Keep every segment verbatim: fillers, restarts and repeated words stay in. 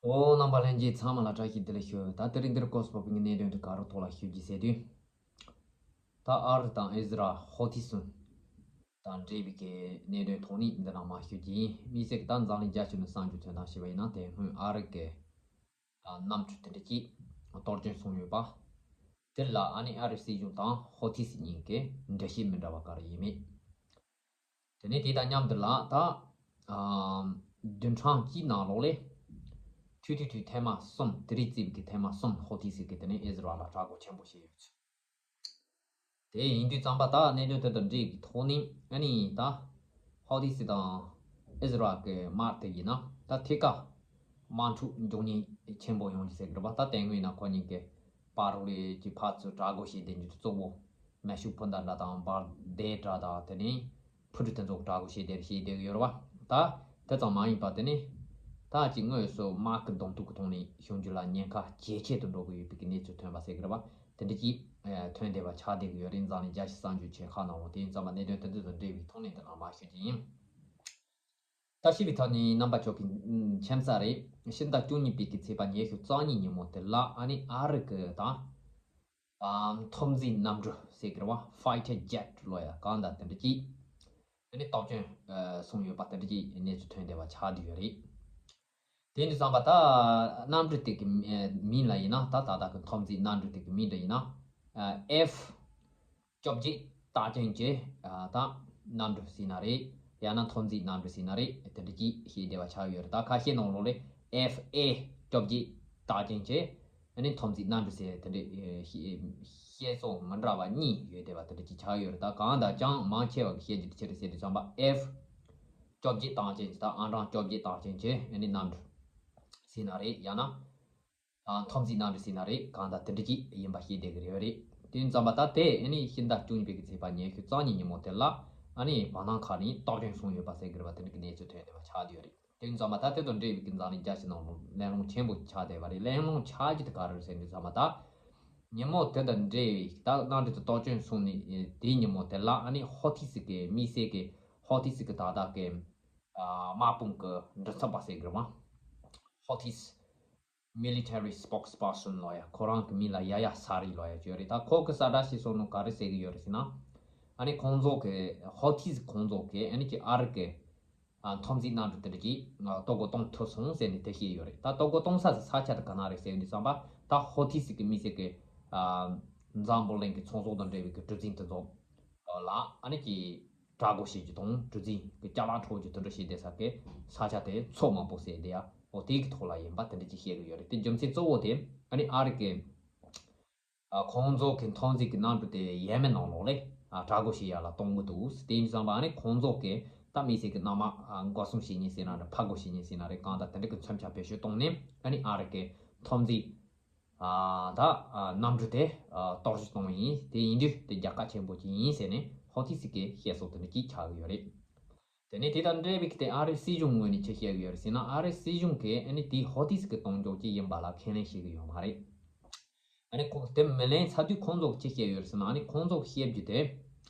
ཨོ། རྣམ་པ་ལྷན་རྒྱས་ཚང་མ་ལ་བཀྲ་ཤིས་བདེ་ལེགས་ཞུ། ད་དེ་རིང་འདིར་ཀོ་སི་པོ་པིང་གི་གནད་དོན་དེ་ག་རུ་ཐོག་ལ་ཞུ་རྒྱུ་ཟེར་དུས། ད་ཨ་རི་དང་ཨི་ཟི་རལ་ཧོ་ཐི་སི་དང་འབྲེལ་བའི་གི་གནད་དོན་ཐོག་ནས་འདི་ནང་མ་ཞུ་རྒྱུ་ཡིན། དམིགས་བསལ་གྱི་ད་འཛམ་གླིང་རྒྱ་ཆེ་ནས་གསར་འགྱུར་ཐོན་སྟངས་ཞུས་པ་ཡིན་ན། དེ་སྔོན་ཨ་རི་གི་གནམ་གྲུ་དེ་འདྲ་གཅིག་གཏོར་སྐྱོན་སོང་ཡོད་པ། དེ་ལ་ཨ་ནི་ཨ་རི་སྲིད་གཞུང་དང་ཧོ་ཐི་སི་གཉིས་ཀྱི་འགྲེལ་བཤད་མི་འདྲ་བ་ག་རེ་ཡིན་མེད། དེ་ནས་དེ་དང་མཉམ་དུ་ལ་ད་ཨམ་བདུན་ཕྲག་གཅིག་ནང་ལོགས་ལས་ཐུང་ཐུང་ཐུང་ཐེངས་མ་གསུམ། དེ་རིང་བརྩིས་པའི་གི་ཐེངས་མ་གསུམ་ཧོ་ཐི་སི་གིས་དེ་ནས་ཨི་ཟི་རལ་ལ་དྲག་རྒོལ་ཆེན་པོ་བྱས་ཡོད་ཚུལ། དེ་ཡིན་དུས་ཙམ་པ་ད་གནད་དོན་དེ་དང་འབྲེལ་བའི་ཐོག་ནས་ཨ་ནི་ད་ཧོ་ཐི་སི་དང་ཨི་ཟི་རལ་གྱི་དམག་དེ་ཡིན་ན་ད་ཐད་ཀར་དམག་འཁྲུག་མགྱོགས་མྱུར་ཆེན་པོ་ཡོང་རྒྱུ་ཟེར་གི་རེད་པ། ད་དེ་སྔོན་ན་ཁོ་གཉིས་ཀྱི་པ་རུ་ལི་གི་ཕར་ཚུར་དྲག་རྒོལ་བྱས་བསྡད་རྒྱུ་གཙོ་བོ་མེ་ཤུགས་འཕུར་མདའ་འདྲ་དང་འབར་མདེལ་འདྲ་དང་། དེ་ནས་འཕུར་གྲུ་དེ་ཚོ་དྲག་རྒོལ་བྱས་བསྡད་བྱས་བསྡད་ཀྱི་ཡོད་རེད་པ། ད་དེ་ཙམ་མ་ཡིན་པ་དེ་ནས་ད་ཅིག་དངོས་སུ་དམག་གི་གདོང་ཐུག་གི་ཐོག་ནས་བྱུང་རྒྱུ་ལ་ཉེན་ཁ་ཇེ་ཆེ་དུ་འགྲོ་གི་ཡོད་པའི་གི་གནས་ཚུལ་ཐོན་པ་ཟེར་གི་རེད་པ། དེ་འདྲ་ཅིག་ཐོན་བསྡད་པ་ཆགས་བསྡད་ཀྱི་ཡོད་རེད། འཛམ་གླིང་རྒྱལ་སྤྱིའི་གསར་འགྱུར་ཆེ་ཁག་ནང་ལ། དེ་ཡིན་ཙམ་པ་གནད་དོན་དེ་འདི་དང་འབྲེལ་བའི་ཐོག་ནས་འདི་ནང་མ་ཞུ་རྒྱུ་ཡིན། ད་ཞུས་པའི་ཐོག་ནས་རྣམ་པ་ཚོ་གི་མཁྱེན་གསལ་རེད། ཕྱི་ཟླ་བཅུ་གཉིས་པའི་གི་ཚེས་པ་ཉི་ཤུ་རྩ་གཉིས་ཉིན་མོ་དེ་ལ་ཨ་ནི་ཨ་རི་གི་ད་ཨ་མཐོ་འཛིང་གནམ་གྲུ་ཟེར་གི་རེད་པ། ཕའི་ཊར་ཇེ་ཊི་ལབ་ཡ་གང་དང་དེ་འདྲ་ཅིག་ཨ་ནི་གཏོར་སྐྱོན་སོང་ཡོད་པ་དེ་འདྲ་ཅིག་གནས་ཚུལ་ཐོན་བསྡད་པ་ཆགས་བསྡད་ཡོད་རེད། དེ་ཡིན་དུས་ཙམ་པ་ད་གནམ་གྲུ་དེ་གི་མིང་ལ་ཡིན་ན། ད་ད་ལྟ་གི་མཐོ་འཛིང་གནམ་གྲུ་དེ་གི་མིང་དེ་ཡིན་ན་ཨེཕ་བཅོ་བརྒྱད་རྟགས་ཅན་གྱི་ད་གནམ་གྲུ་ཟེར་ན་རེད། ཡང་ན་མཐོ་འཛིང་གནམ་གྲུ་ཟེར་ན་རེད། དེ་འདྲ་ཅིག་བཤད་བསྡད་པ་ཆགས་ཡོད་རེད། ད་ཁ་ཤས་ནང་ལོགས་ལས་ཨེཕ་ཨེ་བཅོ་བརྒྱད་རྟགས་ཅན་གྱི་ཨ་ནི་མཐོ་འཛིང་གནམ་གྲུ་ཟེར་དེ་འདྲ་བཤད་སྲོལ་མི་འདྲ་བ་གཉིས་ཡོད་བསྡད་པ་དེ་འདྲ་ཅིག་ཆགས་ཡོད་རེད། ད་གང་ལྟར་ཀྱང་མང་ཆེ་བ་གི་བཤད་རྒྱུ་དེ་ཅི་རེད་ཟེར་དུས་ཙམ་པ་ཨེཕ་བཅོ་བརྒྱད་རྟགས་ཅན་གྱི་ད་ཨང་གྲངས་བཅོ་བརྒྱད་རྟགས་ཅན་གྱི་ཨ་ནི་གནམ་གྲུ་ཟེར་ན་རེད། ཡང་ན་ཨ་མཐོ་འཛིང་གནམ་གྲུ་ཟེར་ན་རེད། གང་ལྟར་དེ་འདྲ་ཅིག་ཡིན་པ་ཤེས་བསྡད་ཀྱི་ཡོད་རེད། དེ་ཡིན་ཙམ་པ་ད་དེ་ཨ་ནི་ཕྱི་ཟླ་བཅུ་གཉིས་པའི་གི་ཚེས་པ་ཉི་ཤུ་རྩ་གཉིས་ཉིན་མོ་དེ་ལ་ཨ་ནི་བར་སྣང་ཁག་ནས་གཏོར་སྐྱོན་སོང་ཡོད་པ་ཟེར་གྱི་རེད་པ། དེ་འདྲ་གི་གནས་ཚུལ་ཐོན་བསྡད་པ་ཆགས་བསྡད་ཡོད་རེད། དེ་ཡིན་ཙམ་པ་ད་དེ་དང་འབྲེལ་བའི་གི་འཛམ་གླིང་རྒྱལ་སྤྱི་ནང་ལ་གླེང་སློང་ཆེན་པོ་ཆགས་བསྡད་པ་རེད། གླེང་སློང་ཆགས་རྒྱུ་དེ་ག་རེ་རེད་ཟེར་དུས་ཙམ་པ་ད་ཉིན་མོ་དེ་དང་འབྲེལ་བའི་ད་གནམ་གྲུ་དེ་གཏོར་སྐྱོན་སོང་ནས་དེའི་ཉིན་མོ་དེ་ལ་ཨ་ནི་ཧོ་ཐི་སི་གི་དམིགས་བསལ་གི་ཧོ་ཐི་སི་གི་ད་ལྟ་གི་ཨ་དམག་དཔུང་གི་མགྲིན་ཚབ་པ་ཟེར་གྱི་རེད་པ། ཧོ་ཐི་སི་མི་ལི་ཊ་རི་སི་པོག་སི་པར་སོན་ལབ་ཡ། ཁོ་རང་གི་མིང་ལ་ཡ་ཡ་ས་རི་ལབ་ཡ་ཅིག་ཡོད་རེད། ད་ཁོ་གི་གསལ་བསྒྲགས་ཤིག་སོང་ནོ་ག་རེ་ཟེར་གྱི་ཡོད་རེད་ཟེར་ན། ཨ་ནི་ཁོང་ཚོ་གི་ཧོ་ཐི་སི་ཁོང་ཚོ་གི་ཨ་ནི་ཅིག་ཨ་རི་གི་ཨ་མཐོ་འཛིང་གནམ་གྲུ་དེ་འདྲ་ཅིག་ཨ་གཏོར་རྒོལ་གཏོང་ཐུབ་སོང་ཟེར་ནས་དེ་བཤད་ཡོད་རེད། ད་གཏོར་རྒོལ་གཏོང་ས་ཟེར་ས་ཆ་དེ་ག་ན་རེད་ཟེར་དུས་ཙམ་པ་ད་ཧོ་ཐི་སི་གི་དམིགས་བསལ་གི་ཨ་འཛམ་བུ་གླིང་གི་ཚོང་ཟོག་དང་འབྲེལ་བའི་གི་གྲུ་གཟིངས་དེ་ཚོ་ལ་ཨ་ནི་ཅིག་དྲག་རྒོལ་བྱེད་རྒྱུ་དང་གྲུ་གཟིངས་ཀྱི་ཅ་ལག་འཕྲོག་རྒྱུ་དེ་འདྲ་བྱེད་བསྡད་ས་གི་ས་ཆ་དེ་མཚོ་དམར་པོ་ཟེར་བསྡད་ཡ། འོ་དེ་གི་ཐོག་ལ་ཡིན་པ་དེ་འདྲ་ཅིག་བཤད་གི་ཡོད་རེད། དེ་རྒྱུ་མཚན་གཙོ་བོ་དེ་ཨ་ནི་ཨ་རི་གི་ཨ་ཁོང་ཚོ་གི་མཐོ་འཛིང་གི་གནམ་གྲུ་དེ་ཡེ་མེན་ནང་ལོགས་ལས་ཨ་དྲག་རྒོལ་བྱེད་ཡ་ལ་གཏོང་གི་འདུག་དེ་ཡིན་ཙང་པ་ཨ་ནི་ཁོང་ཚོ་གི་ད་དམིགས་བསལ་གི་གནམ་དམག་ཨ་འགོག་སྲུང་བྱེད་མཁན་ཟེར་ན་རེད། ཕར་རྒོལ་བྱེད་མཁན་ཟེར་ན་རེད། གང་ལྟར་དེ་འདྲ་གི་མཚོན་ཆ་བེད་སྤྱོད་གཏོང་ནས་ཨ་ནི་ཨ་རི་གི་མཐོ་འཛིང་ཨ་ད་ཨ་གནམ་གྲུ་དེ་ཨ་གཏོར་བཤིག་གཏོང་ཡིན། དེ་ཡིན་དུས་དེ་རྒྱལ་ཁ་ཆེན་པོ་ཅིག་ཡིན་ཟེར་ནས་ཧོ་ཐི་སི་གི་བཤད་སྲོལ་དེ་འདྲ་ཅིག་ཆགས་ཀྱི་ཡོད་རེད། དེ་ནས་དེ་དང་འབྲེལ་བའི་གི་དེ་ཨ་རིའི་སྲིད་གཞུང་ངོས་ནས་ཅི་བཤད་ཀྱི་ཡོད་རེད་ཟེར་ན། ཨ་རིའི་སྲིད་གཞུང་གིས་ཨ་ནི་དེའི་ཧོ་ཐི་སི་གི་གཏོང་འཇོག་ཅིག་ཡིན་པ་ལ་ཁས་ལེན་བྱེད་ཀྱི་ཡོད་མ་རེད། ཨ་ནི་ཁོ་དེ་མི་ལེན་ཚར་དུས་ཁོང་ཚོ་གིས་ཅི་བཤད་ཡོད་རེད་ཟེར་ན། ཨ་ནི་ཁོང་ཚོ་གིས་བཤད་རྒྱུ་དེ།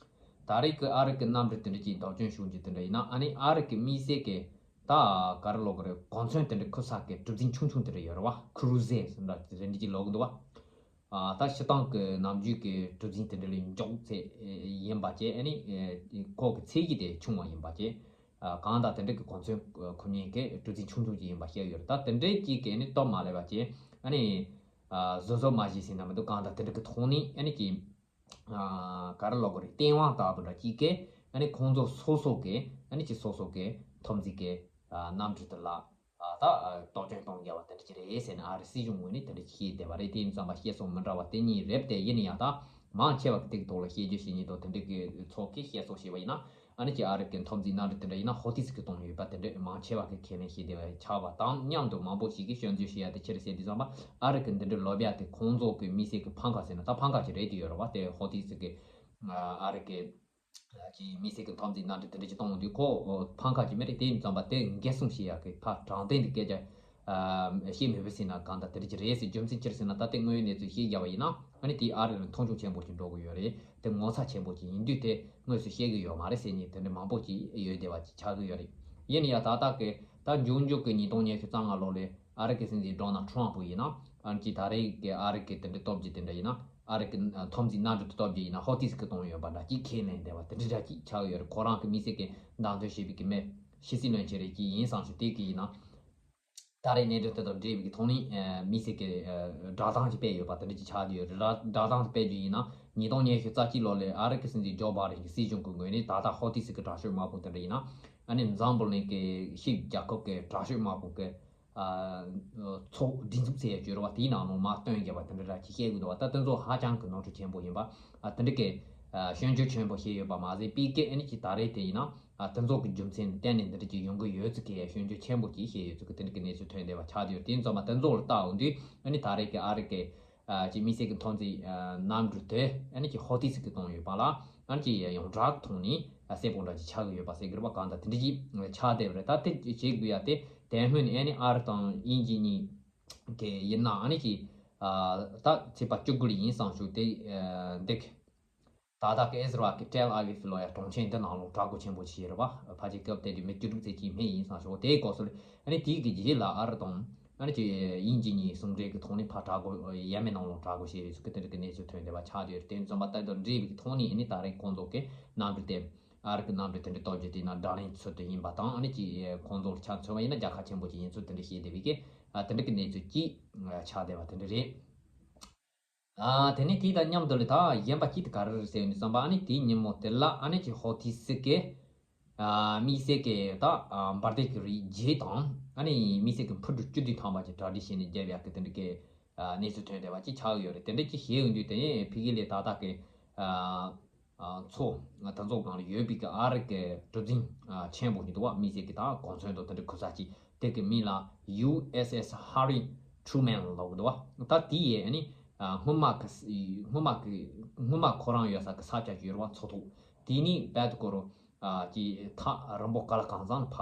ད་རེས་ཀྱི་ཨ་རི་གི་གནམ་གྲུ་དེ་འདྲ་ཅིག་གཏོར་སྐྱོན་བྱུང་རྒྱུ་དེ་འདྲ་ཡིན་ན། ཨ་ནི་ཨ་རི་གི་དམིགས་བསལ་གི་ད་ག་རེ་ལབ་དགོས་རེད། གོ་མཚོན་དེ་འདྲ་ཁུར་ས་གི་གྲུ་གཟིངས་ཆུང་ཆུང་དེ་འདྲ་ཡོད་རེད་པ། ཁུ་རུ་ཟེ་ཟེར་འདྲ་དེ་འདྲ་ཅིག་ལབ་གི་འདུག་པ། ཨ་ད་སྤྱིར་བཏང་གི་ནམ་རྒྱུན་གྱི་གྲུ་གཟིངས་དེ་འདྲ་ལས་མགྱོགས་ཚད་ཡིན་པ་བཅས། ཨ་ནི་ཁོ་གི་ཚད་ཀྱི་དེ་ཆུང་བ་ཡིན་པ་བཅས། ཨ་གང་ལྟར་དེ་འདྲ་གི་གོ་མཚོན་ཁུར་མཁན་གྱི་གྲུ་གཟིངས་ཆུང་ཆུང་ཅིག་ཡིན་པ་བཤད་ཡོད་རེད། ད་དེ་འདྲའི་ཅིག་གི་ཨ་ནི་སྟབས་མ་ལེགས་པ་བཅས། ཨ་ནི་ཨ་བཟོ་བཟོ་མ་བྱས་ཟེར་ན་མི་འདུག་གང་ལྟར་དེ་འདྲ་གི་ཐོག་ནས་ཨ་ནི་ཅིག་ཨ་ག་རེ་ལབ་དགོས་རེད། བསྟན་དབང་ལྟ་བུ་འདྲ་ཅིག་གིས་ཨ་ནི་ཁོང་ཚོ་སོ་སོ་གི་ཨ་ནི་ཅིག་སོ་སོ་གི་མཐོ་འཛིང་གི་ཨ་གནམ་གྲུ་དེ་ལ། ཨ་ད་ཨ་གཏོར་སྐྱོན་གཏོང་རྒྱུ་བ་དེ་འདྲ་ཅིག་རེད་ཟེར་ནས་ཨ་རི་སྲིད་གཞུང་ངོས་ནས་དེ་འདྲ་ཅིག་བཤད་བསྡད་པ་རེད། དེ་ཡིན་ཙང་པ་བཤད་སྲོལ་མི་འདྲ་བ་དེ་གཉིས་རེད་དེ། ཡིན་ན་ཡང་ད་མང་ཆེ་བ་གི་དེ་གི་ཐོག་ལ་བཤད་རྒྱུ་བྱེད་མཁན་དང་དེ་འདྲ་གི་ཚོགས་ཀྱིས་བཤད་སྲོལ་བྱས་པ་ཡིན་ན། ཨ་ནི་ཅིག་ཨ་རི་གི་མཐོ་འཛིང་གནམ་གྲུ་དེ་འདྲ་ཡིན་ན་ཧོ་ཐི་སི་གིས་གཏོང་ཡོད་པ་དེ་འདྲ་མང་ཆེ་བ་གིས་ཁས་ལེན་བྱས་བསྡད་པ་ཆགས་པ་དང་མཉམ་དུ། མང་པོ་ཞིག་གིས་སྐྱོན་བརྗོད་བྱེད་ཡ་དེ་ཅི་རེད་ཟེར་དུས་ཙམ་པ། ཨ་རི་གི་འདི་འདྲ་ལབ་ཡ་དེ་ཁོང་ཚོ་གི་དམིགས་བསལ་གི་ཕམ་ཁ་ཟེར་ན་ད་ཕམ་ཁ་ཅིག་རེད་དེ་ཡོད་རེད་པ། དེ་ཧོ་ཐི་སི་གི་ཨ་རི་གི་ཀྱི་དམིགས་བསལ་གྱི་མཐོ་འཛིང་གནམ་གྲུ་དེ་འདྲ་ཅིག་གཏོང་དུས་ཁོ་ཕམ་ཁ་ཅིག་མེད་རེད། དེ་ཡིན་ཙང་པ་དེ་འགན་སྲུང་བྱེད་ཡག་གི་ཕར་དྲང་བདེན་གྱི་སྐད་ཆ་ཨ་བཤད་མེད་པ་ཟེར་ན་གང་ལྟར་དེ་འདྲ་ཅིག་རེད་ཟེར། རྒྱུ་མཚན་ཅི་རེད་ཟེར་ན། ད་ལྟའི་དངོས་ཡོད་གནས་ཚུལ་བཤད་རྒྱུ་བ་ཡིན་ན་ཨ་ནི་དེ་ཨ་རི་ལ་མཐོང་ཆུང་ཆེན་པོ་ཅིག་འགྲོ་གི་ཡོད་རེད། དེ་ངོ་ཚ་ཆེན་པོ་ཅིག་ཡིན་དུས་དེ་དངོས་སུ་བཤད་གི་ཡོད་མ་རེད་ཟེར་མཁན་དེ་འདྲ་མང་པོ་ཅིག་ཡོད་བསྡད་པ་ཅིག་ཆགས་ཀྱི་ཡོད་རེད། ཡིན་ན་ཡང་ད་ལྟ་གི་ ད་མཇུག་མཇུག་གི་ཉིས་སྟོང་ཉི་ཤུ་རྩ་ལྔ་ལོ་ལ་ཨ་རི་གི་སྲིད་འཛིན་ཌོ་ནལ་ཊམ་ཕུ་ཡིན་ན་ཨ་ནི་ཅིག་ད་རེས་ཀྱི་ཨ་རི་གི་དེ་འདྲའི་སྟོབས་ཀྱི་དེ་འདྲ་ཡིན་ན་ཨ་རི་གི་འཐབ་འཛིང་གནམ་གྲུ་དེ་སྟོབས་ཀྱི་ཡིན་ན་ཧོ་ཏི་སི་གི་གཏོང་ཡོད་པ་འདྲ་ཅིག་ཁས་ལེན་བསྡད་པ་དེ་འདྲ་འདྲ་ཅིག་ཆགས་ཡོད་རེད། ཁོ་རང་གི་དམིགས་བསལ་གྱི་བདམས་ཐོན་བྱས་པའི་གི་མི་ཕྱི་སྲིད་བློན་ཆེན་རེད་ཅིག་ཡིན་བསམ་ཞིག་དེ་གི་ཡིན་ན། ད་རེས་གནད་དོན་དེ་དང་འབྲེལ་བའི་ཐོག་ནས་དམིགས་བསལ་གྱི་བསྒྲགས་གཏམ་ཅིག་སྤེལ་ཡོད་པ་དེ་འདྲ་ཅིག་ཆགས་ཀྱི་ཡོད་རེད། བསྒྲགས་གཏམ་དེ་སྤེལ་རྒྱུ་ཡིན་ན་ཉིས་སྟོང་ཉི་ཤུ་རྩ་གཅིག་ལོ་ལ་ཨ་རི་གི་སྲིད་འཛིན་ཇོ་བྷའི་ཌེན་གྱི་སྲིད་གཞུང་གི་ངོས་ནས་ད་ལྟ་ཧོ་ཏི་སི་གི་དྲག་ཤོས་དམག་དཔུང་དེ་འདྲ་ཡིན་ན་ཨ་ནི་འཛམ་བུ་གླིང་གི་ཤིག་རྒྱལ་ཁབ་ཀྱི་དྲག་ཤོས་དམག་དཔུང་གི་ཚོགས་སྒྲིག་འཛུགས་ཟེར་ཡ་བརྗོད་རོགས་པ་དེའི་ནང་ལ་མར་བཏོན་བཞག་པ་དེ་འདྲ་ར་ཅིག་བཤད་དགོས་འདུག་བ། ད་དེ་ཚོ་ཧ་ཅང་གི་ནོར་འཁྲུལ་ཆེན་པོ་ཡིན་པ་དེ་འདྲ་གི་སྐྱོན་བརྗོད་ཆེན་པོ་བྱས་ཡོད་པ་མ་ཟད་པའི་གི་ཨ་ནི་ཅིག་ད་རེས་དེ་ཡིན་ན། ཨ་དེ་ཚོ་གི་རྒྱུ་མཚན་གཏན་ནས་འདི་འདྲ་ཅིག་ཡོང་གི་ཡོད་ཚུལ་གྱི་སྐྱོན་བརྗོད་ཆེན་པོ་ཅིག་བྱས་ཡོད་ཚུལ་གྱི་དེ་འདྲ་གི་གནས་ཚུལ་ཐོན་བསྡད་པ་ཆགས་བསྡད་ཡོད། དེ་ཡིན་ཙང་མ་དེ་ཚོ་ལ་བལྟ་འོང་དུས་ཨ་ནི་ད་རེས་ཀྱི་ཨ་རི་གི་ཨ་ཅིག་དམིགས་བསལ་གྱི་འཐབ་འཛིང་ཨ་གནམ་གྲུ་དེ་ཨ་ནི་ཅིག་ཧོ་ཏི་སི་གི་གཏོང་ཡོད་པ་ལ་ཨ་ནི་ཅིག་ཡོངས་གྲགས་ཐོག་ནས་ཨ་གསལ་པོ་འདྲ་ཅིག་ཆགས་ཀྱི་ཡོད་པ་ཟེར་གི་རེད་པ། གང་ལྟར་དེ་འདྲ་ཅིག་ཆགས་བསྡད་པ་རེད། ད་དེ་བྱེད་དགོས་ཡ་དེ་དེ་སྔོན་ནས་ཨ་ནི་ཨ་རི་དང་དབྱིན་ཇི་གཉིས་ཀྱི་ཡིན་ན་ཨ་ནི་ཅིག་ཨ་ད་ཚེས་པ་བཅུ་དགུ་ལ་ཡིན་བསམ་བྱུང་དེ་ཨ་འདི་གི་ད་ལྟ་གི་ཨི་ཟི་རལ་གི་ཊེལ་ཨ་བིབ་ལོ་ཡ་གྲོང་ཁྱེར་འདི་ནང་ལོགས་གྲོས་འགོ་ཆེན་པོ་ཞིག་རེད་བ། ཕལ་ཆེར་སྐབས་དེ་དུས་མི་བཅུ་དྲུག་ཙམ་ཅིག་མེད་ཡིན་བསམ་ཞོག་དེའི་སྐབས་སུ་ཨ་ནི་དེའི་གི་རྗེས་ལ་ཨ་རི་དང་ཨ་ནི་ཅི་དབྱིན་ཇི་གཉིས་ཟུང་འབྲེལ་གི་ཐོག་ནས་ཕར་གྲོས་འགོ་ཡ་མའི་ནང་ལོགས་གྲོས་འགོ་བྱས་ཡོད་ཚུལ་གི་དེ་འདྲ་གི་གནས་ཚུལ་ཐོན་བསྡད་པ་ཆགས་ཡོད། དེ་ཚོ་མ་ལྟ་དང་འབྲེལ་བའི་ཐོག་ནས་ཨ་ནི་ད་རེས་ཁོང་ཚོ་གི་གནམ་གྲུ་དེ་ཨ་རི་གི་གནམ་གྲུ་དེ་འདྲ་སྟོབས་ཀྱི་དེ་ན་བརྡ་ལན་ཚུལ་དུ་ཡིན་པ་དང་ཨ་ནི་ཅི་ཁོང་ཚོ་ལ་ཆ་མཚོན་པ་ཡིན་ན་རྒྱལ་ཁ་ཆེན་པོ་ཅིག་ཡིན་ཚུལ་དེ་འདྲ་བཤད་བསྡད་པའི་གི་ཨ་དེ་འདྲ་གི་གནས་ཚུལ་ཅིག་ཆགས་བསྡད་པ་དེ་འདྲ་རེད། ཨ་དེ་ནས་དེ་དང་མཉམ་དུ་ལ་ད་གཞན་པ་གཅིག་དེ་ག་རེ་རེད་ཟེར་ནས་བསམ་པ་ཨ་ནི་དེའི་ཉིན་མོ་དེ་ལ་ཨ་ནི་ཅིག་ཧོ་ཏི་སི་གི་ཨ་དམིགས་བསལ་གི་ད་ཨ་འབར་མདེལ་གི་རིགས་བརྒྱད་དང་ཨ་ནི་དམིགས་བསལ་གི་འཕུར་གྲུ་བཅུ་བདུན་ཐམ་པ་ཅིག་གྲ་སྒྲིག་བྱས་ནས་བརྒྱབ་ཡག་གི་དེ་འདྲ་གི་ཨ་གནས་ཚུལ་ཐོན་བསྡད་པ་ཅིག་ཆགས་ཡོད་རེད། དེ་འདྲ་ཅིག་བཤད་ཡོང་དུས་དེ་ཕ་གི་ལ་ད་ལྟ་གི་ཨ། ཚོ་དང་ཚོགས་ཁང་ལ་ཡོད་པའི་གི་ཨ་རི་གི་གྲུ་གཟིངས་ཆེན་པོ་ཞིག་འདུག་བ། དམིགས་བསལ་གི་ད་གོ་མཚོན་དང་དེ་འདྲ་ཁུར་ས་ཅིག་དེ་གི་མིང་ལ་ཡུ་ཨེས་ཨེས་ཧ་རི་ཊུ་མན་ལབ་གི་འདུག་བ། ད་དེ་ཡས་ནི་སྔོན་མ་གི་སྔོན་མ་གི་སྔོན་མ་ཁོ་རང་ཡོད་ས་གི་ས་ཆ་ཅིག་ཡོད་རེད་བ། མཚོ་ཐོག་དེ་ནི་རྦད་དེ་ཀོ་རུ་ཀྱི་ཐག་རིང་པོ་ག་ལ་གང་འཚམ་ཕ་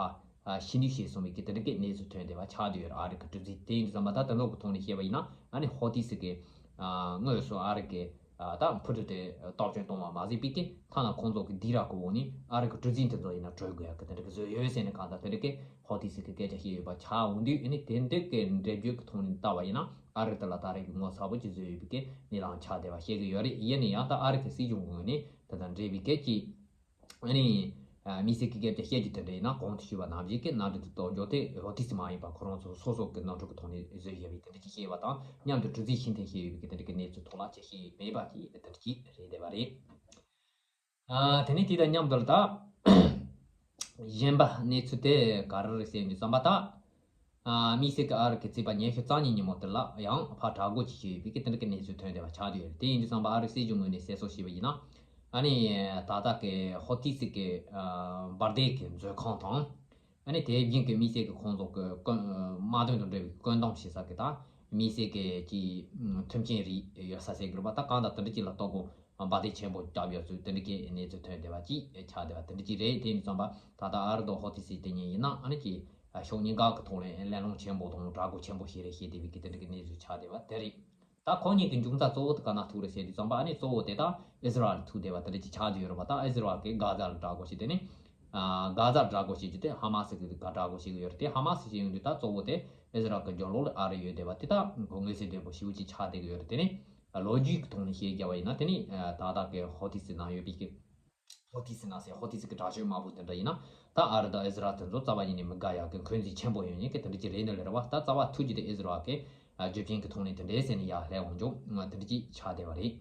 ཕྱི་ནུས་བྱས་སོང་བའི་གི་དེ་འདྲ་གི་གནས་ཚུལ་ཐོན་བསྡད་པ་ཆགས་བསྡད་ཡོད་རེད། ཨ་རི་གི་གྲུ་གཟིངས་དེ་ཡིན་དུས་ཙམ་པ་ད་དེ་ཚོ་གི་ཐོག་ནས་བཤད་པ་ཡིན་ན་ཨ་ནི་ཧོ་ཏི་སི་གི་དངོས་སུ་ཨ་རི་གི་ད་འཕུར་གྲུ་དེ་བཏགས་སྐྱོན་གཏོང་བ་མ་ཟད་པའི་གི་ཐ་ན་ཁོང་ཚོ་གི་སྡིགས་ར་གི་འོག་ནས་ཨ་རི་གི་གྲུ་གཟིངས་དེ་ཚོ་ཡིན་ན་གྲོལ་དགོས་ཡག་གི་དེ་འདྲ་གི་བཟོས་ཡོད་ཟེར་ནས་གང་ལྟར་དེ་འདྲ་གི་ཧོ་ཏི་སི་གི་སྐད་ཆ་བཤད་ཡོད་པ་ཆགས་འོང་དུས་ཨ་ནི་དེ་འདྲ་གི་འགྲེལ་བརྗོད་ཀྱི་ཐོག་ནས་བལྟ་བ་ཡིན་ན་ཨ་རི་དེ་ལ་ད་རེས་ཀྱི་ངོ་ཚ་པོ་ཅིག་བཟོས་ཡོད་པའི་གི་གནས་སྟངས་ཆགས་བསྡད་པ་ཤེས་ཀྱི་ཡོད་རེད། ཡིན་ན་ཡང་ད་ཨ་རི་གི་སྲིད་གཞུང་གི་ངོས་ནས་དེ་དང་འབྲེལ་བའི་སྐད་ཅིག་ཨ་ནི། དམིགས་བསལ་གྱི་སྐད་ཆ་བཤད་རྒྱུ་དེ་འདྲ་ཡིན་ན་གོང་དུ་ཞུས་པ་ནང་བཞིན་གྱི་གནམ་གྲུ་དེ་གཏོར་རྒྱུ་དེ་ཧོ་ཏི་སི་མ་ཡིན་པ་ཁོ་རང་ཚོ་སོ་སོ་གི་ནོར་འཁྲུལ་གྱི་ཐོག་ནས་བཟོས་བཞག་པའི་དེ་འདྲ་ཅིག་བཤད་པ་དང་མཉམ་དུ་གྲུ་གཟིངས་ཕྱིར་འཐེན་བྱས་ཡོད་པའི་གི་དེ་འདྲ་གི་གནས་ཚུལ་ཐོག་ལ་ཅིག་བཤད་ཡོད་མེད་པ་ཅིག་དེ་འདྲ་ཅིག་རེད་བསྡད་པ་རེད། ཨ་དེ་ནས་དེ་དང་མཉམ་དུ་ད་གཞན་པ་གནས་ཚུལ་དེ་ག་རེ་རེད་ཟེར་ཡོང་དུས་ཙམ་པ་ད། དམིགས་བསལ་གྱི་ཨ་རི་གི་ཚེས་པ་ཉི་ཤུ་རྩ་གཉིས་ཉིན་མོ་དེ་ལ་ཡང་ཕར་གྲོས་འགོ་ཅིག་བྱས་ཡོད་པའི་གི་དེ་འདྲ་གི་གནས་ཚུལ་ཐོན་བསྡད་པ་ཆགས་བསྡད་ཡོད་རེད། དེ་ཡིན་དུས་ཙམ་པ་ཨ་རི་སྲིད་གཞུང་ངོས་ནས་གསལ་བསྒྲགས་བྱས་པ་ཡིན་ན་ཨ་ནི་ད་ལྟ་གི་ཧོ་ཏི་སི་གི་འབར་མདེལ་གི་མཛོད་ཁང་དང་ཨ་ནི་དེ་བཞིན་གི་དམིགས་བསལ་གི་ཁོང་ཚོ་གི་དམག་དོན་དང་འབྲེལ་བའི་བཀོད་འདོམས་བྱེད་ས་གི་ད་དམིགས་བསལ་གི་ཅིག་མཐུན་རྐྱེན་རིགས་ཡོད་ས་ཟེར་གི་རེད་པ། ད་གང་ལྟར་དེ་འདྲ་ཅིག་ལ་གཏོར་རྒོལ་འབར་མདེལ་ཆེན་པོ་བརྒྱབ་ཡོད་ཚུལ་དེ་འདྲ་གི་གནས་ཚུལ་ཐོན་བསྡད་པ་ཅིག་ཆགས་བསྡད་པ་དེ་འདྲ་ཅིག་རེད། དེ་ཡིན་དུས་ཙམ་པ་ད་ལྟ་ཨ་རི་དང་ཧོ་ཏི་སི་དེ་གཉིས་ཡིན་ན་ཨ་ནི་ཅིག་ཕྱོགས་གཉིས་ཀ་གི་ཐོག་ནས་གླེང་སློང་ཆེན་པོ་དང་གྲོས་འགོ་ཆེན་པོ་ཞིག་རེད་ཞེས་དེ་བས་ཀྱི་དེ་འདྲ་གི་གནས་ཚུལ་ཆགས་བསྡད་པ་དེ་རེད། ད་ཁོང་གཉིས་ཀྱི་འབྱུང་རྩ་གཙོ་བོ་དེ་ག་ན་ཐུག་རེད་ཟེར་དུས་ཙམ་པ་ཨ་ནི་གཙོ་བོ་དེ་ད་ཨི་ཟི་རལ་ཐུག་བསྡད་པ་དེ་འདྲ་ཅིག་ཆགས་བསྡད་ཡོད་རེད་པ། ད་ཨི་ཟི་རལ་གྱིས་གྷ་ཛ་ལ་གྲོས་འགོ་བྱས་དེ་ནས་གྷ་ཛ་གྲོས་འགོ་བྱེད་རྒྱུ་དེ་ཧ་མ་སི་གི་ག་གྲོས་འགོ་བྱེད་ཀྱི་ཡོད་རེད། དེ་ཧ་མ་སི་ཞིག་ཡོང་དུས་ད་གཙོ་བོ་དེ་ཨི་ཟི་རལ་གྱི་རྒྱབ་ལོགས་ལ་ཨ་རི་ཡོད་བསྡད་པ་དེ་ད་ཁོ་མངོན་གསལ་དོད་པོ་ཞེ་པོ་ཅིག་ཆགས་བསྡད་ཀྱི་ཡོད་རེད། དེ་ནས་ལོ་རྒྱུས་ཀྱི་ཐོག་ནས་བཤད་རྒྱུ་བ་ཡིན་ན་དེ་ནས་ད་ལྟ་གི་ཧོ་ཏི་སི་ནང་ཡོད་པའི་གི་ཧོ་ཏི་སི་ནང་སའི་ཧོ་ཏི་སི་གི་དྲག་སྤྱོད་དམག་དཔུང་དེ་འདྲ་ཡིན་ན་ད་ཨ་རི་དང་ཨི་ཟི་རལ་དེ་ཚོ་རྩ་བ་ཉིད་ནས་མི་དགའ་ཡག་གི་འཁོན་འཛིན་ཆེན་པོ་ཡོད་མཁན་གྱི་དེ་འདྲ་ཅིག་རེད་འདུག་ལེ་རེད་བ། ད་རྩ་བ་ཐུག་རྒྱུ་དེ་ཨི་ཟི་རལ་གྱི་རྒྱུ་རྐྱེན་གྱི་ཐོག་ནས་དེ་འདྲའི་ཟེར་ནས་ཡར་སླེབས་འོང་ཆོག་དེ་འདྲ་ཅིག་ཆགས་བསྡད་པ་རེད།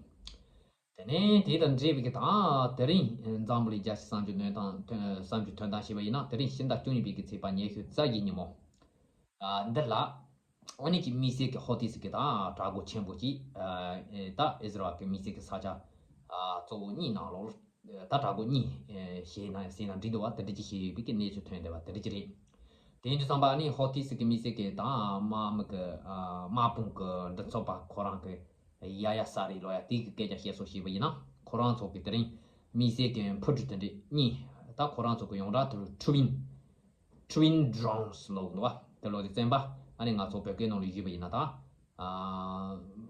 དེ་ནས་དེ་དང་འབྲེལ་བའི་གི་ད་དེ་རིང་འཛམ་བུ་གླིང་རྒྱལ་སྤྱིའི་གསར་འགྱུར་སྣོན་སྟངས་གསར་འགྱུར་ཐོན་སྟངས་ཞེས་པ་ཡིན་ན་དེ་རིང་ཕྱི་ཟླ་བཅུ་གཉིས་པའི་གི་ཚེས་པ་ཉི་ཤུ་རྩ་བཞི་ཉིན་མོ། ཨ་འདི་ལ་ཨ་ནི་ཅིག་དམིགས་བསལ་གྱི་ཧོ་ཏི་སི་གི་དང་གྲོས་འགོ་ཆེན་པོ་ཅིག་ཨ་ད་ཨི་ཟི་རལ་གྱི་དམིགས་བསལ་གྱི་ས་ཆ་ཨ་གཙོ་བོ་གཉིས་ནང་ལོགས་ད་གྲོས་འགོ་གཉིས་ཨ་བྱས་ན་ཟིན་ན་འགྲིག་འདུག་བ། དེ་འདྲ་ཅིག་བྱས་ཡོད་པའི་གི་གནས་ཚུལ་ཐོན་བསྡད་པ་དེ་འདྲ་ཅིག་རེད། དེ་ཡིན་དུས་ཙམ་པ་ཨ་ནི་ཧོ་ཏི་སི་གི་དམིགས་བསལ་གྱི་དང་དམག་མི་གི་ཨ་དམག་དཔུང་གི་མགྲིན་ཚབ་པ་ཁོ་རང་གི་ཡ་ཡ་ས་རི་ལོ་ཡ་དེ་གི་སྐད་ཆ་བཤད་སྲོལ་ཞིག་ཡིན་ན་ཁོ་རང་ཚོ་གི་དེ་རིང་དམིགས་བསལ་གྱི་འཕུར་གྲུ་དེ་འདྲ་གཉིས་ད་ཁོ་རང་ཚོ་གི་ཡོངས་གྲགས་དུ་ཊུ་ཝིན། Twin Drones ལབ་འདུག་བ། དེ་ལོ་དེ་བཙན་པ་ཨ་ནི་ང་ཚོ་བོད་སྐད་ནང་ལ་ཞུས་པ་ཡིན་ན་ད་ཨ་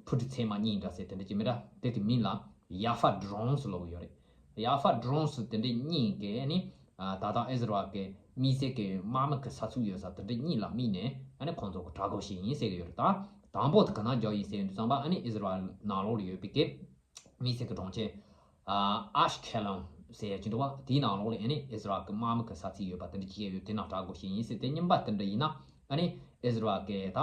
འཕུར་གྲུ་ཚད་མ་གཉིས་འདྲ་ཟེར་དེ་འདྲ་ཅིག་མི་འདྲ་དེ་གི་མིང་ལ་ཡ་ཧྥ་Drones ལབ་ཡོད་རེད། ཡ་ཧྥ་Drones དེ་འདྲ་གཉིས་ཀྱིས་ནི་ཨ་ད་ལྟ་ཨི་ཟི་རལ་གྱི་ དམིགས་བསལ་གྱི་དམག་མི་གི་ས་ཚིགས་ཡོད་ས་དེ་འདྲ་གཉིས་ལ་དམིགས་ནས་ཨ་ནི་ཁོང་ཚོ་གི་དྲག་རྒོལ་བྱས་ཡིན་ཟེར་གི་ཡོད་རེད། ད་དང་པོ་དེ་ག་ན་རྒྱག་ཡིན་ཟེར་ཡོང་དུས་ཙམ་པ་ཨ་ནི་ཨི་ཟི་རལ་ནང་ལོགས་ལ་ཡོད་པའི་གི་དམིགས་བསལ་གྱི་གྲོང་ཁྱེར་ཨ་ཨ་ཤ་ཁེ་ལོན་ཟེར་ཡ་ཅིག་འདུག་བ། དེའི་ནང་ལོགས་ལ་ཨ་ནི་ཨི་ཟི་རལ་གི་དམག་མི་གི་ས་ཚིགས་ཡོད་པ་དེ་འདྲ་ཅིག་ཡོད། དེ་ནང་དྲག་རྒོལ་བྱས་ཡིན་ཟེར། དེ་གཉིས་པ་དེ་འདྲ་ཡིན་ན་ཨ་ནི་ཨི་ཟི་རལ་གི་ད་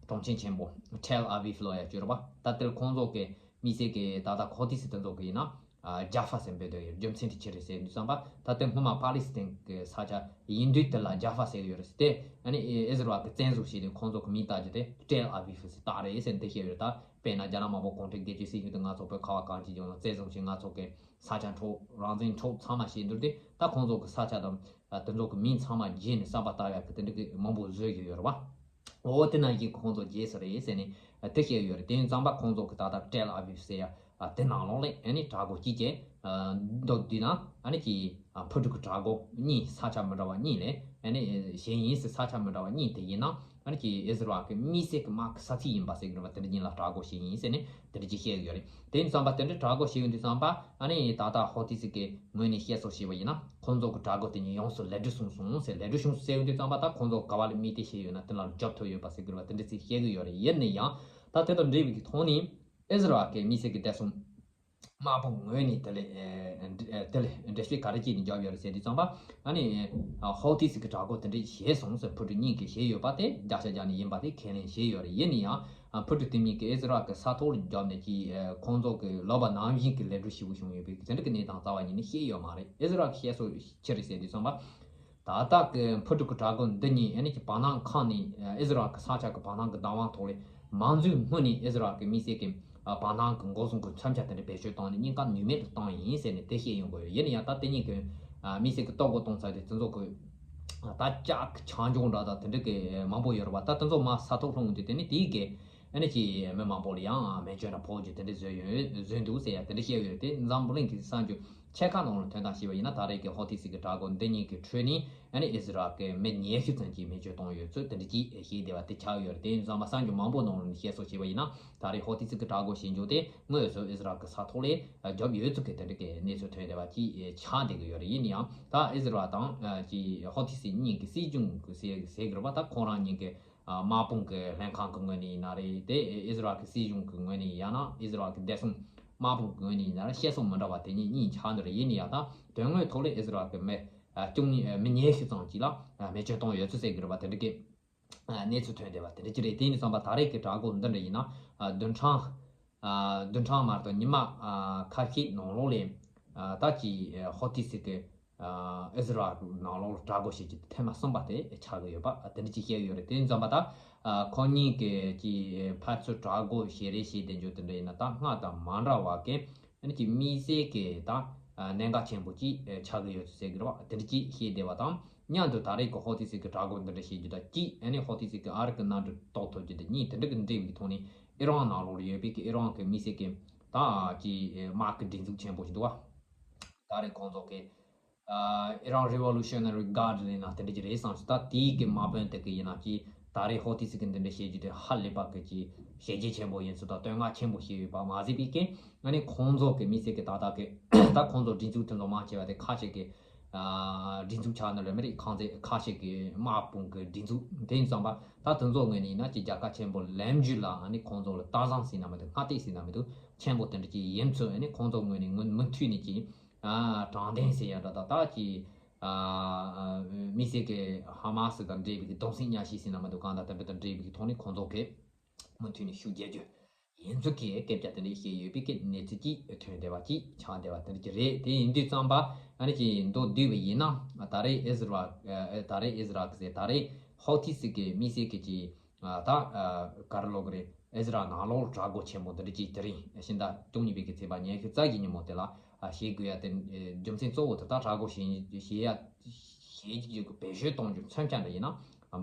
གྲོང་ཁྱེར་ཆེན་པོ་ཐེལ་ཨ་བིབ་ལོ་ཡ་ཅིག་ཡོད་རེད་བ། ད་དེར་ཁོང་ཚོ་གི་དམིགས་བསལ་གྱི་ད་ལྟ་ཧོ་ཐི་སི་དེ་ཚོ་གི་ཡིན་ན་ཨ་ཇཱ་ཧྥ་ཟེར་འབོད་དེ་ཡོད། རྒྱུ་མཚན་དེ་ཅི་རེད་ཟེར་དུས་ཙམ་པ་ད་ལྟའི་སྔོན་མ་པ་ལི་སི་ཐན་གྱི་ས་ཆ་ཡིན་དུས་དེ་ལ་ཇཱ་ཧྥ་ཟེར་གི་ཡོད་རེད་ཟེར་ཏེ། ཨ་ནི་ཨི་ཟི་རལ་གྱི་བཙན་བཟུང་བྱས་ཏེ་ཁོང་ཚོ་གི་མིང་བཏགས་རྒྱུ་དེ་ཏེལ་ཨ་བིབ་ཟེར་བཏགས་རེད་ཟེར་འདི་བཤད་ཡོད་རེད། ད་དཔེར་ན་རྒྱ་ནག་དམར་པོ་གུང་ཁྲན་སྒེར་གཅོད་སྲིད་གཞུང་དེ་ང་ཚོ་བོད་ཁ་བ་གངས་ཅན་ལྗོངས་ལ་བཙན་བཟུང་བྱས་ང་ཚོ་གི་ས་ཆ་འཕྲོག་རང་བཙན་འཕྲོག་ཚང་མ་བྱས་འདུག་སྟེ། ད་ཁོང་ཚོ་གི་ས་ཆ་དང་དེ་ཚོ་གི་མིང་ཚང་མ་བརྗེས་ནས་གསར་པ་བཏགས་ཡག་གི་དེ་འདྲ་གི་མང་པོ་བཟོས་ཡོད་ཡོད་རེད་བ། འོ་དེ་ནང་བཞིན་ཁོང་ཚོ་རྗེས་སུ་རེད་ཟེར་ནས་དེ་བཤད་ཡོད་རེད། དེ་ཡིན་ཙམ་པ་ཁོང་ཚོ་གི་ད་ལྟ་ཏེལ་ཨ་བིབ་ཟེར་ཡ་དེ་ནང་ལོགས་ལ་ཨ་ནི་དྲག་རྒོལ་གཅིག་བྱས་འདུག་དུས་ན་ཨ་ནི་ཀྱི་ཕུ་ཕྲུག་གི་དྲག་རྒོལ་གཉིས་ས་ཆ་མི་འདྲ་བ་གཉིས་ལ་ཨ་ནི་བྱས་ཡིན་ཟེར། ས་ཆ་མི་འདྲ་བ་གཉིས་དེ་ཡིན་ན་ཨ་ནི་ཀྱི་ཨི་ཟི་རལ་གི་དམིགས་བསལ་གི་དམག་གི་ས་ཚིགས་ཡིན་པ་ཟེར་གི་རེད་བ། དེ་འདྲ་གཉིས་ལ་དྲག་རྒོལ་བྱས་ཡིན་ཟེར་ནས་དེ་འདྲ་ཅིག་བཤད་གི་ཡོད་རེད། དེ་ཡིན་ཙམ་པ་དེ་འདྲ་དྲག་རྒོལ་བྱས་ཡོང་དུས་ཙམ་པ་ཨ་ནི་ད་ལྟ་ཧོ་ཐི་སི་གི་ངོས་ནས་བཤད་སྲོལ་བྱས་པ་ཡིན་ན། ཁོང་ཚོ་གི་དྲག་རྒོལ་དེ་ཉིད་ཡོངས་སུ་ལེགས་འགྲུབ་བྱུང་སོང་ཟེར། ལེགས་འགྲུབ་བྱུང་སོང་ཟེར་ཡོང་དུས་ཙམ་པ་ད་ཁོང་ཚོ་ག་བ་ལ་དམིགས་གཏད་བྱས་ཡོད་ན་དེ་ལ་རྒྱབ་ཐོབ་ཡོད་པ་ཟེར་གི་རེད་བ། དེ་འདྲ་ཅིག་བཤད་གི་ཡོད་རེད། ཡིན་ན་ཡང་ད་དེ་དང་འབྲེལ་བའི་གི་ཐོག་ནས་ཨི་ཟི་རལ་གི་དམིགས་བསལ་གི་བདེ་སྲུང་དམག་དཔུང་ངོས་ནས་དེ་ལས་ཨེ་དེ་ལས་འགྲེལ་བཤད་ག་རེ་བྱས་ནས་བརྒྱབ་ཡོད་རེད་ཟེར་དུས་ཙམ་པ་ཨ་ནི་ཧོ་ཐི་སི་གི་དྲག་རྒོལ་དེ་འདྲ་བྱས་སོང་ཟེར། ཕུ་ཕྲུག་གཉིས་ཀྱིས་བྱས་ཡོད་པ་དེ་བརྒྱ་ཆ་བརྒྱ་ནས་ཡིན་པ་དེ་ཁས་ལེན་བྱས་ཡོད་རེད། ཡིན་ན་ཡང་ཕུ་ཕྲུག་དེ་གཉིས་ཀྱིས་ཨི་ཟི་རལ་གི་ས་ཐོག་ལ་བརྒྱབ་ནས་ཀྱི་ཁོང་ཚོ་གི་ལབ་པ་ནང་བཞིན་གྱི་ལེགས་འགྲུབ་ཞེ་པོ་བྱུང་ཡོད་པའི་དེ་འདྲ་གི་གནས་སྟངས་རྩ་བ་ཉིད་ནས་བཤད་ཡོད་མ་རེད། ཨི་ཟི་རལ་གྱིས་བཤད་སྲོལ་ཅི་རེད་ཟེར་དུས་ཙམ་པ། ད་ལྟ་གི་ཕུ་ཕྲུག་གི་དྲག་རྒོལ་འདི་གཉིས་ཨ་ནི་ཀྱི་བར་སྣང་ཁག་ནས་ཨི་ཟི་རལ་གི་ས་ཆ་གི་བར་སྣང་གི་བདག་དབང་ཐོག་ལས་མང་གཙོའི་ངོས་ནས་ཨི་ཟི་རལ་གི་དམིགས་བསལ་གྱི་བར་སྣང་གི་འགོག་སྲུང་གི་མཚོན་ཆ་དེ་འདྲ་བེད་སྤྱོད་བཏང་ནས་གཉིས་ཀ་ནུས་མེད་དུ་བཏང་ཡིན་ཟེར་ནས་དེ་བཤད་ཡོང་གི་ཡོད། ཡིན་ན་ཡང་ད་དེ་གཉིས་ཀྱི་དམིགས་བསལ་གྱི་གཏོར་རྒོལ་གཏོང་ས་དེ་དེ་ཚོ་གི་ད་ལྕགས་ཀྱི་ཆང་འཇོག་འདྲ་དང་དེ་འདྲ་གི་མང་པོ་ཡོད་རེད་བ། ད་དེ་ཚོ་མར་ས་ཐོག་ལྷུང་དུས་དེ་ནི་དེའི་གི་ཨ་ནི་ཀྱི་མི་མང་པོ་ལ་ཡང་མེ་མཆོད་འདྲ་ཕོག་རྒྱུ་དེ་འདྲ་བཟོས་ཡོད་བཟོས་འདུག་ཟེར་ཡ་དེ་འདྲ་བཤད་ཡོད་རེད། དེ་འཛམ་བུ་གླིང་གི་གསར་འགྱུར་ཆེ་ཁག་ནང་ལ་ཐོན་སྟངས་ཤེས་པ་ཡིན་ན་ད་རེས་ཀྱི་ཧོ་ཐི་སི་གི་དྲག་རྒོལ་འདི་གཉིས་ཀྱི་ཁྲོད་ནས་ཨ་ནི་ཨི་ཟི་རལ་གྱི་མི་ཉི་ཤུ་ཙམ་གྱིས་མེ་མཆོད་བཏང་ཡོད་ཚུལ་དེ་འདྲ་ཅིག་བཤད་ཀྱི་ཡོད་རེད། དེ་ཡིན་ཙང་མ་གསར་འགྱུར་མང་པོ་ནང་ལ་བཤད་སྲོལ་བྱས་པ་ཡིན་ན་ད་རེས་ཧོ་ཐི་སི་གི་དྲག་རྒོལ་བྱེད་འཇུག་དེ་དངོས་སུ་ཨི་ཟི་རལ་གྱི་ས་ཐོག་ལ་བརྒྱབ་ཡོད་ཚུལ་གྱི་དེ་འདྲ་གི་གནས་ཚུལ་ཐོན་བསྡད་པ་ཅིག་ཆགས་བསྡད་ཀྱི་ཡོད་རེད། ཡིན་ཡང་ད་ཨི་ཟི་རལ་དང་ཀྱི་ཧོ་ཐི་སི་གཉིས་ཀྱི་སྲིད་གཞུང་གི་ཟེར་ཟེར་གྱི་རེད་པ། ད་ཁོང་རང་གཉིས་ཀྱི་དམག་དཔུང་གི་ལྷན་ཁང་གི་ངོས་ནས་ཡིན་ན་རེད། དེ་ཨི་ཟི་རལ་གྱི་སྲིད་གཞུང་གི་ངོས་ནས་ཡང་ན་ཨི་ཟི་རལ་གྱི་བདེ་སྲུང་དམག་དཔུང་གི་ངོས་ནས་ཡིན་ན་རེད། བཤད་སྲོལ་མི་འདྲ་བ་དེ་གཉིས་གཉིས་ཆགས་འདུག་རེད། ཡིན་ན་ཡང་ད་དོན་དངོས་ཐོག་ལ་ཨི་ཟི་རལ་གྱི་མི་བཅུ་གཉིས་མི་ཉི་ཤུ་ཙམ་ཅིག་ལ་མེ་མཆོད་བཏང་ཡོད་ཚུལ་ཟེར་གྱི་རེད་པ། དེ་འདྲ་གི་གནས་ཚུལ་ཐོན་བསྡད་པ་དེ་འདྲ་ཅིག་རེད། དེ་ཡིན་ཙང་པ་ད་རེས་ཀྱི་དྲག་རྒོལ་འདི་འདྲ་ཡིན་ན་བདུན་ཕྲག་བདུན་ཕྲག་མ་གཏོགས་ཉི་མ་ཁ་ཤས་ནང་ལོགས་ལ་ད་ཀྱི་ཧོ་ཐི་སི་གི་ཨི་ཟི་རལ་ནང་ལོགས་དྲག་རྒོལ་བྱེད་ཀྱི་ཐེངས་མ་གསུམ་པ་དེ་ཆགས་ཀྱི་ཡོད་པ་དེ་འདྲ་ཅིག་བཤད་ཀྱི་ཡོད་རེད། དེ་ཡིན་ཙང་པ་ད་ཁོ་གཉིས་ཀྱི་ཀྱི་ཕར་ཚུར་དྲག་རྒོལ་བྱེད་རེས་བྱེད་བསྡད་རྒྱུ་དེ་འདྲ་ཡིན་ན་ད་སྔར་དང་མ་འདྲ་བ་གི་ཨ་ནི་ཀྱི་དམིགས་བསལ་གྱི་ད་གནད་འགག་ཆེན་པོ་ཅིག་ཆགས་ཀྱི་ཡོད་ཚུལ་ཟེར་གྱི་རེད་བ། དེ་འདྲ་ཅིག་བཤད་བསྡད་པ་དང་མཉམ་དུ་ད་རེས་ཀྱི་ཧོ་ཐི་སི་གི་དྲག་རྒོལ་འདི་འདྲ་བྱེད་རྒྱུ་དང་གཅིག་ཨ་ནི་ཧོ་ཐི་སི་གི་ཨ་རི་གི་མནའ་འབྲེལ་གཏོར་ཐུབ་རྒྱུ་དེ་གཉིས་དེ་འདྲ་གི་འབྲེལ་བའི་ཐོག་ནས་ཨི་རན་ནང་ལོགས་ལ་ཡོད་པའི་གི་ཨི་རན་གི་དམིགས་བསལ་གྱི་ད་ཀྱི་དམག་གི་སྒྲིག་འཛུགས་ཆེན་པོ་ཞིག་འདུག་བ། ད་རེས་ཁོང་ཚོ་གི་ཨ་Iran Revolutionary Guard ལབ་ན་དེ་འདྲ་ཅིག་རེད་བསམ་སོང་། ད་དེའི་གི་དམག་དཔོན་དེ་གི་ཡིན་ན་ཅིག་ད་རེས་ཧོ་ཐི་སི་གི་འདི་འདྲ་བྱེད་རྒྱུ་དེ་ཧ་ལས་པ་གི་ཅིག་བྱས་རྗེས་ཆེན་པོ་ཡིན་ཚུལ་དང་བསྟོད་བསྔགས་ཆེན་པོ་བྱས་ཡོད་པ་མ་ཟད་པའི་གི་ཨ་ནི་ཁོང་ཚོ་གི་དམིགས་བསལ་གི་ད་ལྟ་གི་ད་ཁོང་ཚོ་སྒྲིག་འཛུགས་དེ་ཚོ་མང་ཆེ་བ་དེ་ཁ་ཤས་གི་ཨ་སྒྲིག་འཛུགས་ཆགས་ནི་ལོས་མི་རིགས་ཁང་ཚན་ཁ་ཤས་གི་དམག་དཔུང་གི་སྒྲིག་འཛུགས་དེ་ཡིན་ཙང་པ་ད་དེ་ཚོ་ངོས་ནས་ཡིན་ན་ཅིག་རྒྱལ་ཁ་ཆེན་པོ་ལེན་རྒྱུ་ལ་ཨ་ནི་ཁོང་ཚོ་ལ་སྟངས་བཟང་ཟེར་ན་མི་འདུག་སྔ་ལྟས་ཟེར་ན་མི་འདུག་ཆེན་པོ་དེ་འདྲ་ཅིག་ཡིན་ཚུལ་ཨ་ནི་ཁོང་ཚོ་ངོས་ནས་མུ་མུ་མཐུད་ནས་ཅིག་ཨ་དྲང་བདེན་ཟེར་ཡ་འདྲ་དང་ད་ཅི་ཨ་དམིགས་བསལ་གྱི་ཧ་མ་སི་དང་འབྲེལ་བའི་གི་གདུང་སེམས་མཉམ་བསྲེས་ཟེར་ན་མི་འདུག་གང་དང་དེ་འདྲ་དང་འབྲེལ་བའི་གི་ཐོག་ནས་ཁོང་ཚོ་གི་མུ་མཐུད་ནས་ཤུགས་རྒྱག་རྒྱུ་ཡིན་ཚུལ་གྱི་སྐད་ཆ་དེ་འདྲ་བཤད་ཡོད་པའི་གི་གནས་ཚུལ་ཅིག་ཐོན་བསྡད་པ་ཅིག་ཆགས་བསྡད་པ་དེ་འདྲ་ཅིག་རེད། དེ་ཡིན་དུས་ཙམ་པ་ཨ་ནི་ཅིག་མདོར་བསྡུས་པ་ཡིན་ན་ད་རེས་ཨི་ཟི་རལ་ཨ་ད་རེས་ཨི་ཟི་རལ་གི་ཟེར་ད་རེས་ཧོ་ཐི་སི་གི་དམིགས་བསལ་གྱི་ཅིག་ཨ་ད་ཨ་ག་རེ་ལབ་དགོས་རེད། ཨི་ཟི་རལ་ནང་ལོགས་དྲག་རྒོལ་ཆེན་པོ་འདི་འདྲ་ཅིག་དེ་རིང་ཕྱི་ཟླ་བཅུ་གཉིས་པའི་གི་ཚེས་པ་ཉི་ཤུ་རྩ་བཞི་ཉིན་མོ་དེ་ལ་ཨ་བྱེད་དགོས་ཡ་དེ་རྒྱུ་མཚན་གཙོ་བོ་དེ་ད་དྲག་རྒོལ་བྱེད་བྱེད་ཡ་བྱེད་རྒྱུ་གི་བེད་སྤྱོད་གཏོང་རྒྱུ་མཚོན་ཆ་འདྲ་ཡིན་ན་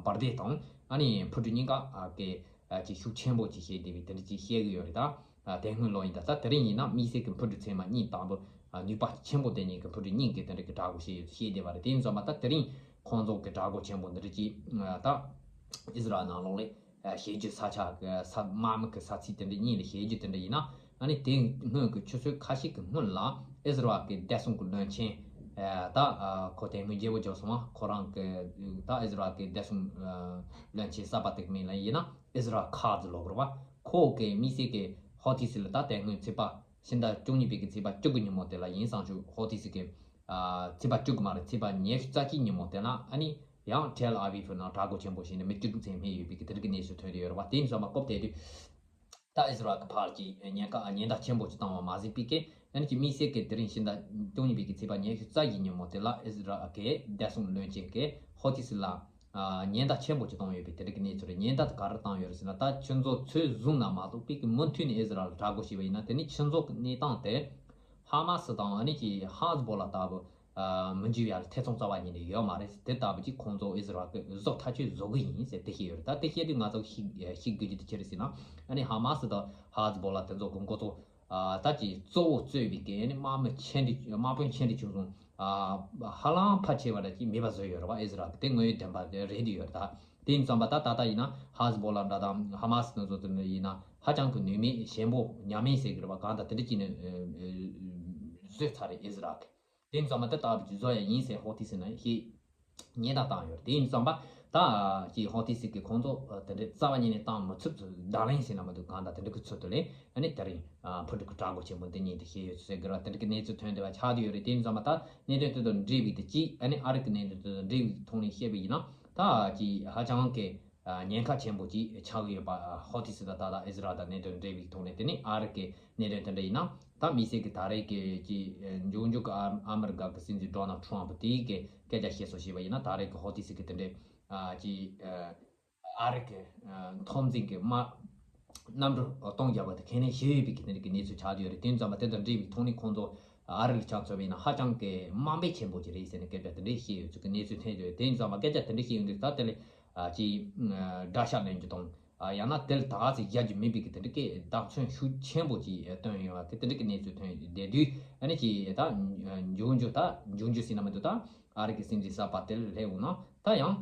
འབར་མདེལ་དང་ཨ་ནི་འཕུར་གྲུ་གཉིས་ཀ་ཨ་གི་ཨ་ཅིག་ཤུགས་ཆེན་པོ་ཅིག་བྱས་བསྡད་པའི་དེ་འདྲ་ཅིག་བཤད་གི་ཡོད་རེད། ད་ཨ་དེ་སྔོན་ལོ་ཡིན་ད་ད་དེ་རིང་ཡིན་ན་དམིགས་བསལ་གི་འཕུར་གྲུ་ཚད་མ་གཉིས་དང་པོ་ཨ་ནུས་པ་ཆེན་པོ་ལྡན་མཁན་གི་འཕུར་གྲུ་གཉིས་ཀྱི་དེ་འདྲ་གི་དྲག་རྒོལ་བྱས་ཡོད་ཚུལ་བཤད་བསྡད་པ་རེད། དེ་ཡིན་ཙང་མ་ད་དེ་རིང་ཁོང་ཚོ་གི་དྲག་རྒོལ་ཆེན་པོ་འདི་འདྲ་ཅིག་ཨ་ད་ཨི་ཟི་རལ་ནང་ལོགས་ལ། བྱེད་རྒྱུ་ས་ཆ་གི་ས་དམག་མི་གི་ས་ཚིགས་དེ་འདྲ་གཉིས་ལ་བྱེད་རྒྱུ་དེ་འདྲ་ཡིན་ན་ཨ་ནི་དེ་སྔོན་གྱི་ཆུ་ཚོད་ཁ་ཤས་ཀྱི་སྔོན་ལ་ཨི་ཟི་རལ་གྱི་བདེ་སྲུང་གི་བློན་ཆེན་ ད་ཁོ་དེ་སྔོན་རྒྱལ་པོ་བྱོན་སོང་བ། ཁོ་རང་གི་ད་ཨིས་ར་ཨེལ་གི་བདེ་སྲུང་བློན་ཆེན་གསར་པ་དེ་གི་མིང་ལ་ཡིན་ན་ཨིས་ར་ཨེལ་ཁ་ཛི་ལབ་དགོས་རེད་བ། ཁོ་གི་དམིགས་བསལ་གི་ཧོ་ཐི་སི་ལ་ད་དེ་སྔོན་ཚེས་པ་ཕྱི་ཟླ་བཅུ་གཉིས་པའི་གི་ཚེས་པ་བཅུ་དགུ་ཉིན་མོ་དེ་ལ་ཡིན་བསམ་བྱུང་། ཧོ་ཐི་སི་གི་ཚེས་པ་བཅུ་དགུ་མ་རེད། ཚེས་པ་ཉི་ཤུ་རྩ་གཅིག་ཉིན་མོ་དེ་ལ་ཨ་ནི་ཡང་ཐེལ་ཨ་བིབ་ནང་གྲྭ་སྐོར་ཆེན་པོ་ཞིག་ནས་མི་བཅུ་དྲུག་ཙམ་རྨས་ཡོད་པའི་གི་དེ་རིགས་ཀྱི་གནས་ཚུལ་ཐོན་བསྡད་ཡོད་རེད་བ། དེ་ཡིན་ཙང་མ་སྐབས་དེ་དུས་ད་ཨིས་ར་ཨེལ་གྱི་ཕར་གྱི་ཉེན་ཁ་ཉེན་བརྡ་ཆེན་པོ་ཅིག་བཏང་བ་མ་ཟད་པའི་གི་ཨ་ནི་ཀྱི་དམིགས་བསལ་གྱི་དེ་རིང་ཕྱི་ཟླ་བཅུ་གཉིས་པའི་གི་ཚེས་པ་ཉི་ཤུ་རྩ་བཞི་ཉིན་མོ་དེ་ལ་ཨིས་ར་ཨེལ་གྱི་བདེ་སྲུང་བློན་ཆེན་གྱིས་ཧོ་ཐི་སི་ལ་ཉེན་བརྡ་ཆེན་པོ་ཅིག་བཏང་ཡོད་པའི་དེ་རིགས་ཀྱི་གནས་ཚུལ་རེད། ཉེན་བརྡ་དེ་ག་རེ་བཏང་ཡོད་རེད་ཟེར་ན། ད་ཁྱོད་ཚོ་ཚོད་བཟུང་ན་མ་གཏོགས་པའི་གི་མུ་མཐུད་ནས་ཨིས་ར་ཨེལ་གྲྭ་སྐོར་བྱས་པ་ཡིན་ན་དེ་ནི་ཁྱོད་ཚོ་གི་གནས་སྟངས་དེ་ཧ་མ་སི་དང་ཨ་ནི་ཀྱི་ཧ་ཛི་བོ་ལ་ལྟ་བུ་མི་འཇིགས་ཡ་ལ་ཐེ་ཚོམ་རྩ་བ་ཉིད་ནས་ཡོད་མ་རེད། དེ་ལྟ་བུ་ཅིག་ཁོང་ཚོ་ཨིས་ར་ཨེལ་གི་གཟུགས་ཐག་ཆོད་བཟོ་གི་ཡིན་ཟེར་དེ་བཤད་ཡོད་རེད། ད་དེ་བཤད་དུས་ང་ཚོ་ཤེས་ཤེས་དགོས་རྒྱུ་དེ་ཅི་རེད་ཟེར་ན། ཨ་ནི་ཧ་མ་སི་དང་ཧ་ཛི་བོ་ལ་དེ་ཚོ་གི་འགོ་ཚོ་ད་ཀྱི་གཙོ་བོ་གཙོས་པའི་གི་ཨ་ནི་དམག་མི་ཆེ་འབྲིང་དམག་དཔོན་ཆེ་འབྲིང་ཆུང་གསུམ་ཧ་ལམ་ཕལ་ཆེ་བ་ད་ཀྱི་མེད་པ་བཟོས་ཡོད་རེད་བ། ཨིས་ར་ཨེལ་གི་དེ་དངོས་ཡོད་བདེན་པ་དེ་རེད་དུ་ཡོད་རེད། ད་དེ་ཡིན་ཙང་པ་ད་ད་ལྟ་ཡིན་ན་ཧ་ཛི་བོ་ལ་འདྲ་དང་ཧ་མ་སི་དེ་ཚོ་དེ་འདྲ་ཡིན་ན་ཧ་ཅང་གི་ནུས་མེད་ཞན་པོ་ཉམས་མེད་ཟེར་གི་རེད་བ། གང་ལྟར་དེ་འདྲ་ཅིག་ནས་བཟོས་ཚར་རེད་ཨིས་ར་ཨེལ་གི། དེ་ཡིན་ཙང་མ་ད་ལྟ་བུ་ཅིག་བཟོ་ཡ་ཡིན་ཟེར་ཧོ་ཐི་སི་ནས་ཤེས། ཉེན་བརྡ་བཏང་ཡོད་རེད། དེ་ཡིན་ཙང་པ་ད་ཀྱི་ཧོ་ཐི་སི་གི་ཁོང་ཚོ་དེ་འདྲའི་རྩ་བ་ཉིད་ནས་བཏང་མི་ཚུགས་ཚུལ། བརྡ་ལན་ཟེར་ན་མ་གཏོགས་གང་ལྟར་དེ་འདྲ་གི་ཚུལ་དུ་ལས་ཨ་ནི་དེ་རིང་ཕུ་ཀྲུག་གི་གྲྭ་སྐོར་ཆེན་པོ་འདི་ཉིད་དུ་བཤད་ཡོད་ཟེར་གི་ར། དེ་འདྲ་གི་གནས་ཚུལ་ཐོན་བསྡད་པ་ཆགས་བསྡད་ཡོད་རེད། དེ་ཡིན་ཙང་མ་ད་གནད་དོན་དེ་དང་འབྲེལ་བའི་དེ་གཅིག་ཨ་ནི་ཨ་རི་གི་གནད་དོན་དེ་དང་འབྲེལ་བའི་ཐོག་ནས་བཤད་པ་ཡིན་ན་ད་ཀྱི་ཧ་ཅང་གི་ཉེན་ཁ་ཆེན་པོ་ཅིག་ཆགས་ཀྱི་ཡོད་པ། ཧོ་ཐི་སི་དང་ད་ལྟ་ཨིས་ར་ཨེལ་དང་གནད་དོན་འབྲེལ་བའི་ཐོག་ནས་དེ་ནི་ཨ་རི་གི་གནད་དོན་དེ་འདྲ་ཡིན་ན། ད་དམིགས་བསལ་གྱི་ད་རེས་ཀྱི་ཀྱི་མགྱོགས་མགྱོགས་ཀྱི་ཨ་ཨ་མི་རི་ཀ་གི་སྲིད་འཛིན་ཌོ་ནལ་ཊམ་པ་དེའི་གི་སྐད་ཆ་བཤད་སོ་ཞེས་པ་ཡིན་ན། ད་རེས་ཀྱི་ཧོ་ཐི་སི་གི་དེ་འདྲའི་ཀྱི་ཨ་རི་གི་མཐོ་འཛིན་གྱི་དམག་གནམ་གྲུ་སྟོང་བརྒྱབ་པ་དེ་ཁས་ལེན་བྱས་ཡོད་པའི་གི་དེ་འདྲ་གི་གནས་ཚུལ་ཆགས་ཡོད་རེད། དེ་ཙམ་པ་དེ་དང་འབྲེལ་བའི་ཐོག་ནས་ཁོང་ཚོ་ཨ་རི་ལ་ཆ་མཚོན་པ་ཡིན་ན་ཧ་ཅང་གི་དམའ་འབེབས་ཆེན་པོ་ཅིག་རེད་ཟེར་ནས་སྐད་ཆ་དེ་འདྲ་བཤད་ཡོད་ཚུལ་གྱི་གནས་ཚུལ་ཐོན་ཡོད་རེད། དེ་ཙམ་པ་སྐད་ཆ་དེ་འདྲ་བཤད་ཡོང་དུས་ད་དེ་ལས་ཀྱི་དགྲ་ཤ་ལེན་རྒྱུ་དང་། ཡང་ན་དེ་ལ་ད་ག་ཚོད་བཞག་རྒྱུ་མེད་པའི་གི་དེ་འདྲ་གི་བརྡ་མཚོན་ཤུགས་ཆེན་པོ་ཅིག་བཏོན་ཡོད་པ་གི་དེ་འདྲ་གི་གནས་ཚུལ་ཐོན་བསྡད་དུས། ཨ་ནི་ཅིག་ད་མགྱོགས་མགྱོགས་ད་མགྱོགས་མགྱོགས་ཟེར་ན་མི་འདུག་ད་ཨ་རི་གི་སྲིད་འཛིན་གསར་པ་དེ་ལ་སླེབས་འོང་ན་ད་ཡང་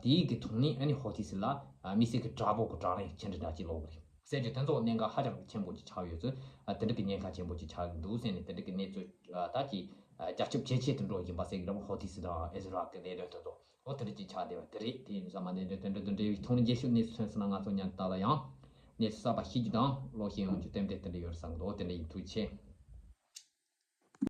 དེའི་གི་ཐོག་ནས་ཨ་ནི་ཧོ་ཐི་སི་ལ་དམིགས་བསལ་གི་དྲག་པོ་གི་དྲག་ལན་ཆེ་འདྲ་འདྲ་ཅིག་སློག་གི་རེད་ཟེར་རྒྱུ་དེ་ཚོ་གནད་འགག་ཧ་ཅང་གི་ཆེན་པོ་ཅིག་ཆགས་ཡོད་ཚུལ། དེ་འདྲ་གི་ཉེན་ཁ་ཆེན་པོ་ཅིག་ཆགས་ཀྱི་འདུག་ཟེར་ནས་དེ་འདྲ་གི་གནས་ཚུལ་ད་ཅིག་རྒྱ་ཁྱབ་ཇེ་ཆེ་དུ་འགྲོ་བཞིན་པ་ཟེར་གི་རེད་བ། ཧོ་ཐི་སི་དང་ཨིས་ར་ཨེལ་གི་གནད་དོན་དེ་ཚོ། འོ་དེ་འདྲ་ཅིག་ཆགས་བསྡད་པ་དེ་རེད། དེ་ཡིན་ཙང་མ་གནད་དོན་དེ་འདྲ་དང་འབྲེལ་བའི་ཐོག་ནས་རྒྱས་ཤོག་གནས་ཚུལ་ཐོན་སོང་ན་ང་ཚོ་ཉན་ད་ལ་ཡང་གནས་ཚུལ་གསར་པ་ཤེས་རྒྱུ་དང་ཀློག་ཤེས་ཡོང་རྒྱུ་ཏན་ཏན་དེ་འདྲ་ཡོད་བསམ་གི་འདུག་དེ་འདྲ་ཡིན། ཐུགས་རྗེ་ཆེ།